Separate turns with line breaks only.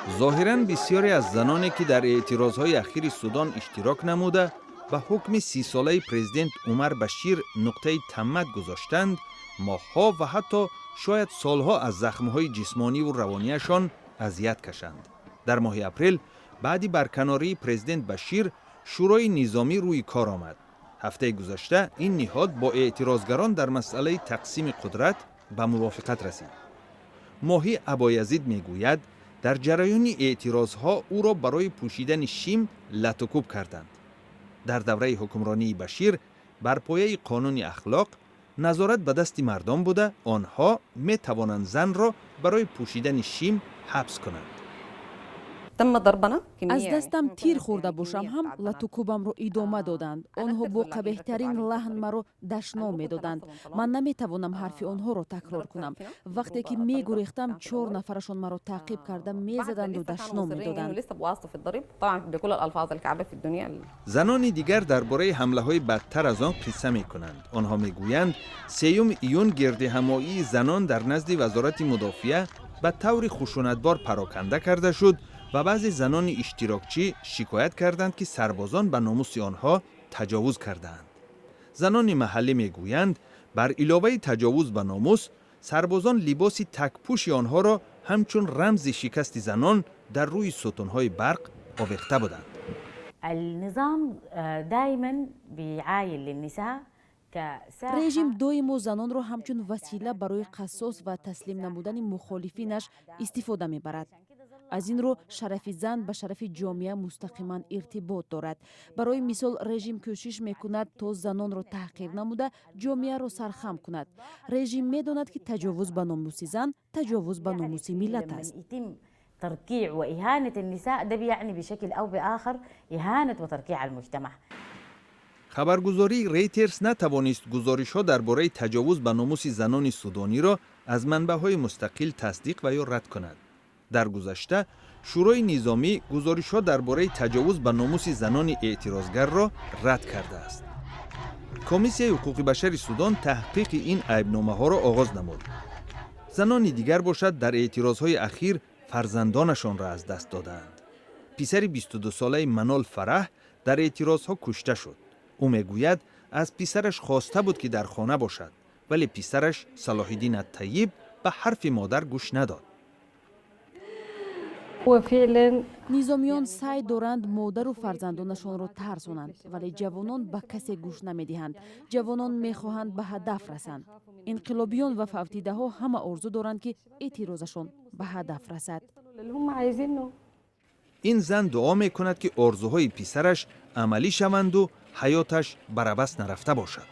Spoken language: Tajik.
Зоҳиран, бисёре аз заноне, ки дар эътирозҳои ахири Судон иштирок намуда, ба ҳукми 30-солаи президент Умар Башир нуқтаи таммат гузоштанд, моҳҳо ва ҳатто шояд солҳо аз захмҳои ҷисмониву равонияшон азият кашанд. Дар моҳи апрел, баъди барканории президент Башир, шӯрои низомӣ рӯи кор омад. Ҳафтаи гузашта ин ниҳод бо эътирозгарон дар масъалаи тақсими қудрат ба мувофиқат расид. Моҳӣ Абоязид мегӯяд, дар ҷараёни эътирозҳо ӯро барои пӯшидани шим латукӯб карданд. Дар давраи ҳукмронии Башир бар пояи қонуни ахлоқ назорат ба дасти мардон буда, онҳо метавонанд занро барои пӯшидани шим ҳабс кунанд.
Аз дастам тир хӯрда бошам ҳам, латукӯбамро идома доданд. Онҳо бо қабеҳтарин лаҳн маро дашном медоданд. Ман наметавонам ҳарфи онҳоро такрор кунам. Вақте ки мегурехтам, чор нафарашон маро таъқиб карда, мезаданду дашном медоданд.
Занони дигар дар бораи ҳамлаҳои бадтар аз он қисса мекунанд. Онҳо мегӯянд, 3 июн гирдиҳамоии занон дар назди Вазорати мудофиа ба таври хушунатбор пароканда карда шуд ва баъзе занони иштирокчӣ шикоят карданд, ки сарбозон ба номуси онҳо таҷовуз кардаанд. Занони маҳаллӣ мегӯянд, бар иловаи таҷовуз ба номус, сарбозон либоси такпӯши онҳоро ҳамчун рамзи шикасти занон дар рӯи сутунҳои барқ овехта буданд.
النظام دائما بيعاين للنساء.
Режим доимо занонро ҳамчун васила барои қассос ва таслим намудани мухолифинаш истифода мебарад. Аз ин рӯ, шарафи зан ба шарафи ҷомеа мустақиман иртибот дорад. Барои мисол, режим кӯшиш мекунад, то занонро таҳқир намуда, ҷомеаро сархам кунад. Режим медонад, ки таҷовуз ба номуси зан таҷовуз ба номуси миллат аст.
تركيع وإهانة النساء ده بيعني بشكل أو بآخر إهانة وتركيع المجتمع.
Хабаргузории Рейтерс натавонист гузоришҳо дар бораи таҷовуз ба номуси занони судониро аз манбаъҳои мустақил тасдиқ ва ё рад кунад. Дар гузашта шӯрои низомӣ гузоришҳо дар бораи таҷовуз ба номуси занони эътирозгарро рад кардааст. Комиссияи ҳуқуқи башари Судон таҳқиқи ин айбномаҳоро оғоз намуд. Занони дигар бошад, дар эътирозҳои ахир фарзандонашонро аз даст додаанд. Писари 22-солаи Манол Фараҳ дар эътирозҳо кушта шуд. Ӯ мегӯяд, аз писараш хоста буд, ки дар хона бошад, вале писараш Салоҳиддин Аттайиб ба ҳарфи модар гӯш надод.
Низомиён саъй доранд модару фарзандонашонро тарсонанд, вале ҷавонон ба касе гӯш намедиҳанд. Ҷавонон мехоҳанд ба ҳадаф расанд. Инқилобиён ва фавтидаҳо ҳама орзу доранд, ки эътирозашон ба ҳадаф расад.
Ин зан дуо мекунад, ки орзуҳои писараш амалӣ шаванду ҳаёташ бар абас нарафта бошад.